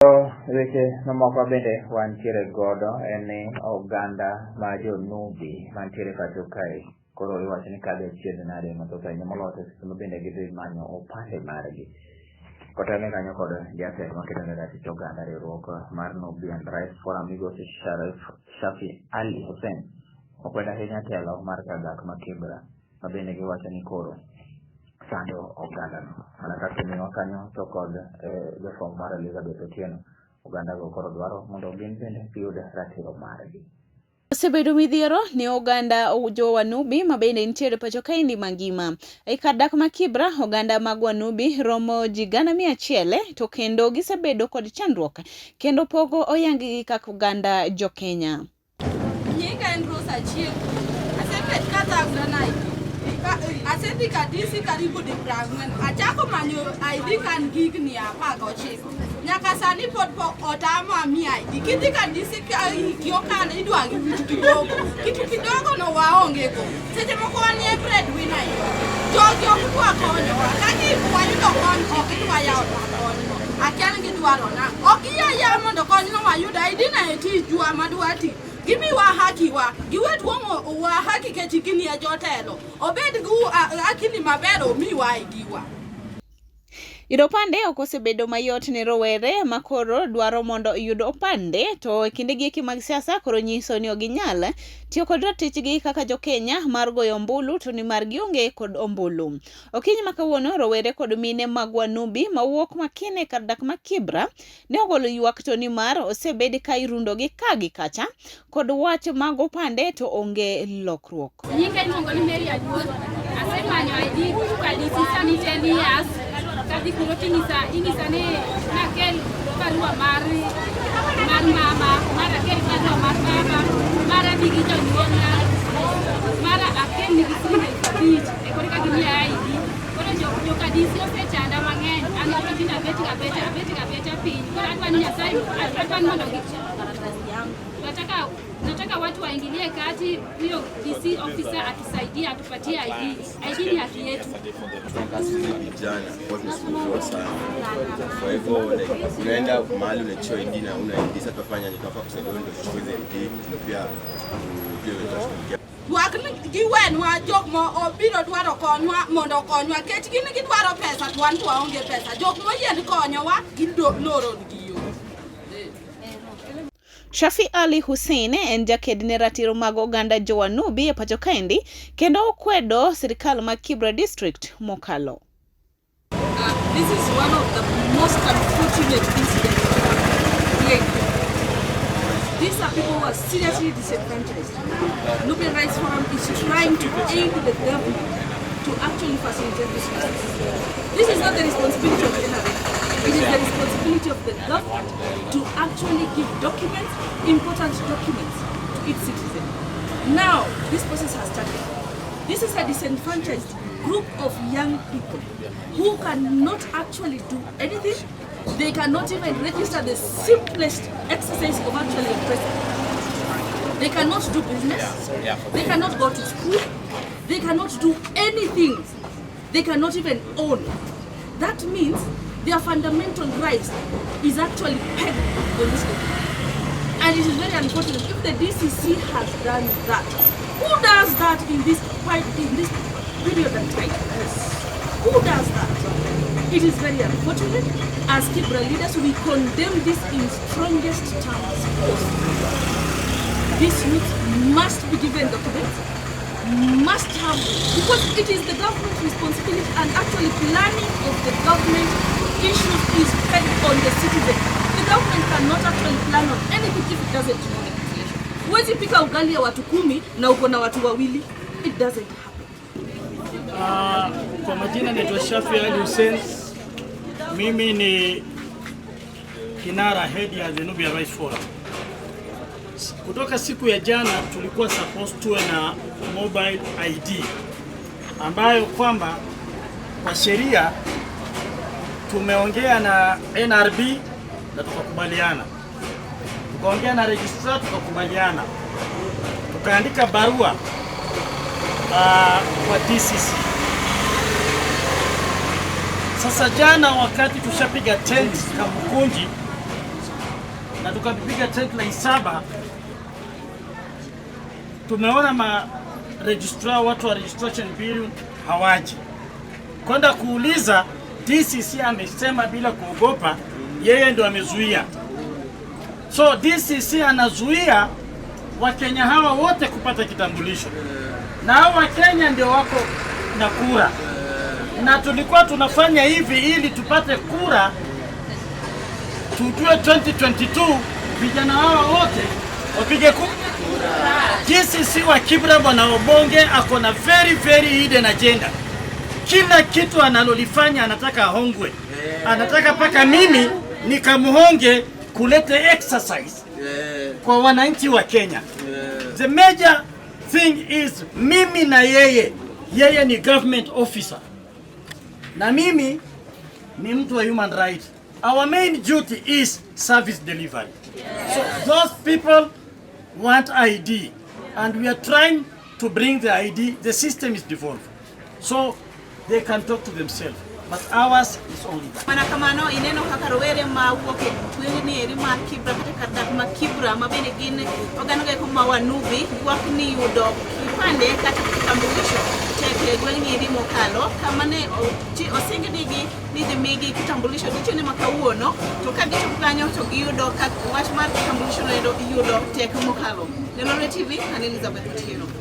To weche mamoko bende wantiere godo en ni oganda ma jo-Nubi mantiere pacho kae koro iwacho ni kadho e achiedh nade mathoth ahinya moloyo to seche ma bende gidhi manyo opande margi. Kotelne kanyo kod jatelo makedo ne ratich oganda riwruok mar Nubian Rights Forum migosi Sharif Shafi Ali Hussein okwedo ahinya telo mar kar dak ma Kibra ma bende giwacho ni koro sando ogandano. Mana kaka imiyowa kanyo to kod jafwambo mar Elizabeth Otieno, ogandago koro dwaro mondo gin bende giyud ratiro margi. Osebedo midhiero ne oganda jo Wanubi ma bende nitiere pacho kaendi mangima. E kar dak ma Kibra, oganda mag Wanubi romo ji 100,000 to kendo gisebedo kod chandruok kendo pok oyang gi kaka oganda jo Kenya. Nyinga en Rose Achieng. Asebet kathagora na ID. Asedhi ka DC karibu di 40. Achako manyo ID ka an gi higni 19. Nyaka sani pod pok otama miya ID. Kidhi ka DC ka hiki okalo idwa gi kitu kidogo. Kitu kidogo no waonge go. Seche moko wan e breadwinner e ot. Jogi ok dwa konyowa. Ka wayudo kony ok gidwa yawonwa konyno. Akia ni gidwaro nang'o. Ok giya ya mondo konyno wayud ID na e tijwa madwa ti. Gimiwa haki wa. Giwe tuong'o wa haki kech ginie jotelo. Obed gi akili maber omiwa ID wa. Yudo opande ok osebedo mayot ne rowere ma koro dwaro mondo oyud opande to e kinde gieki mag siasa koro nyiso ni ok ginyal tiyo kod ratichgi kaka jo-Kenya mar goyo ombulu to nimar gionge kod ombulu. Okinyi ma kawuono rowere kod mine mag Wanubi mawuok Makine kar dak ma Kibra ne ogolo ywak to nimar osebed ka irundogi ka gi kacha kod wach mag opande to onge lokruok. Nyinga iluongo ni Mary Aduor. Asemanyo ID ka DC sani 10 years. Kadhi kuro ting'isa ing'isa ni nakel barua mar mama, mar akel barua mar baba, mar adhi gi jonyuolna, mar akel nigi siling 5,000 e koro eka gimiya ID. Koro joka DC osechanda mang'eny. An koro tinde abet ga abeta, abet ga abeta piny. Koro adwa ni Nyasaye, adwa ni mondo nataka watu waingilie kati, huyo DC officer atusaidie, atupatie ID. ID ni haki yetu. Sisi vijana kwa tunasumbuliwa sana. Kwa hivyo like, unaenda mahali unaitishiwa ID na una ID, sasa tutafanya tunafaa kusaidia ndio tuchukue hizo ID ndio pia tujue vile tutashughulikia. Twak ni giwenwa jok ma obiro dwaro konywa mondo okonywa kech gin gidwaro pesa to wan to waonge pesa. Jok moyie konyowa giloro gi yo. Shafi Ali Hussein en jaked ne ratiro mag oganda jo-Wanubi e pacho kaendi kendo okwedo sirikal ma Kibra District mokalo. This is one of the most unfortunate incidents here in Kenya. These are people who are seriously disadvantaged. Nubian Rights Forum is trying to aid the government to actually facilitate this process. This is not the responsibility of the NRA. It is the responsibility of the government to actually give documents, important documents, to each citizen. Now, this process has started. This is a disenfranchised group of young people who cannot actually do anything. They cannot even register the simplest exercise of actually expressing. They cannot do business. They cannot go to school. They cannot do anything. They cannot even own. That means their fundamental rights is actually pegged on this document. And it is very unfortunate if the DCC has done that. Who does that in this period and time? Who does that? It is very unfortunate. As Kibra leaders, we condemn this in strongest terms possible. These youth must be given documents, must have, because it is the government's responsibility and actually planning of the government issues is pegged on the citizen. The government cannot actually plan on anything if it doesn't know the population. Huwezi pika ugali ya watu 10 na uko na watu wawili. It doesn't happen. Kwa majina naitwa Shafi Ali Hussein. Mimi ni kinara head ya the Nubian Rights Forum. Kutoka siku ya jana tulikuwa supposed tuwe na mobile ID ambayo kwamba kwa sheria tumeongea na NRB na tukakubaliana, tukaongea na registrar tukakubaliana, tukaandika barua kwa DCC. Sasa jana wakati tushapiga tent Kamukunji, na tukapiga trend 7. Tumeona ma registrar, watu wa registration bureau hawaji kwenda kuuliza. DCC amesema bila kuogopa, yeye ndo amezuia. So DCC anazuia Wakenya hawa wote kupata kitambulisho, na hawa Wakenya ndio wako na kura, na tulikuwa tunafanya hivi ili tupate kura, tujue 2022 vijana hawa wote wapige kura. DCC wa Kibra Bwana Obonge ako na very very hidden agenda. Kila kitu analolifanya anataka ahongwe, anataka mpaka mimi nikamhonge kulete exercise kwa wananchi wa Kenya. The major thing is mimi na yeye, yeye ni government officer na mimi ni mtu wa human right. Our main duty is service delivery. So those people want ID and we are trying to bring the ID. The system is devolved. So they can talk to themselves. But ours is only that. Mana kamano ineno kaka rowere ma wuok e gwengni eri mar Kibra kata kar dak ma Kibra ma bende gin oganda go eko ma Wanubi ywak ni yudo kipande kata kitambulisho tek e gwengni eri mokalo kama ne osing nigi ni idhi migi kitambulisho dichieng' ma kawuono to ka gichopo kanyo to giyudo ka wach mar kitambulisho no endo iyudo tek mokalo. Lolwe TV, an Elizabeth Otieno.